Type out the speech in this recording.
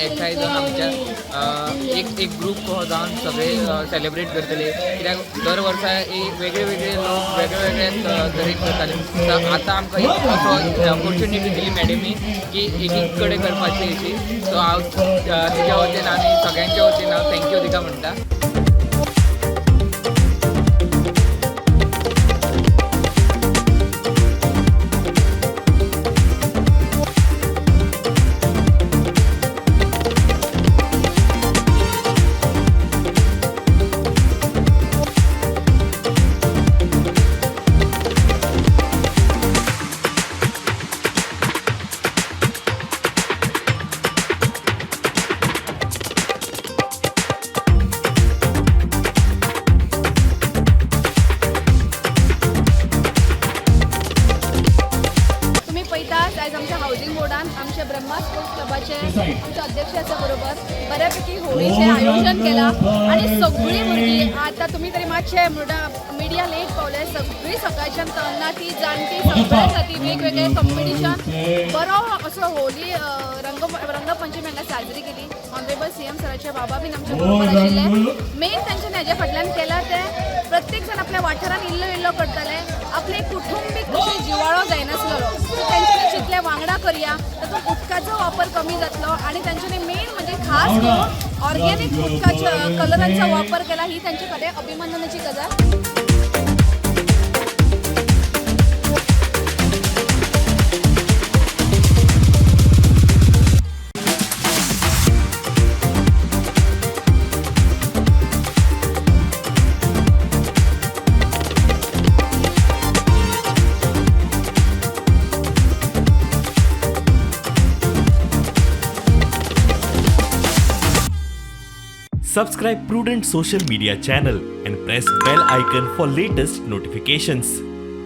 एकठांय जावन आमच्या एक एक ग्रूप कहो जावन सगळे सेलिब्रेट करतले, कित्याक दर वर्सा एक वेगळे वेगळे लोक वेगळे वेगळे तरेन करताले. तर आतां आमकां एक असो ऑपॉर्च्युनिटी दिली मॅडमी की एक एक कडेन करपाची अशी. सो हांव तिच्या वतीन आनी सगळ्यांच्या वतीन हांव thank you तिका म्हणटा. तुम्ही पळयतात, आयज आमच्या हावजींग बोर्डान आमच्या ब्रह्मा स्पोर्ट्स क्लबाचे आमचे अध्यक्ष आसा बरोबर बऱ्यापैकी होळीचें आयोजन केलां आनी सगळीं भुरगीं आतां तुमी तरी मातशे मिडिया लेट पावले. सगळीं सकाळच्यान तरणाटी जाणटी सगळ्या खातीर वेगवेगळे कंपिटिशन, बरो असो होली रंग रंगपंचमी हांगा साजरी केली. ऑनरेबल सीएम सराचे बाबा बीन आमच्या बरोबर आशिल्ले. मेन तांच्यानी हेज्या फाटल्यान केलां तें प्रत्येक जाण आपल्या वाठारान इल्लो इल्लो करताले, आपले कुटुंबीक कशें जिवाळो जायनासलेलो. सो तेंच्यांनी चिंतलें वांगडा करया, तातूंत उदकाचो वापर कमी जातलो आनी तेंच्यांनी मेन म्हणजे खास करून ऑर्गेनीक उदकाच्या कलरांचो वापर केला. ही त्यांच्या खातीर अभिनंदनाची गजाल. Subscribe Prudent Social Media channel and press bell icon for latest notifications.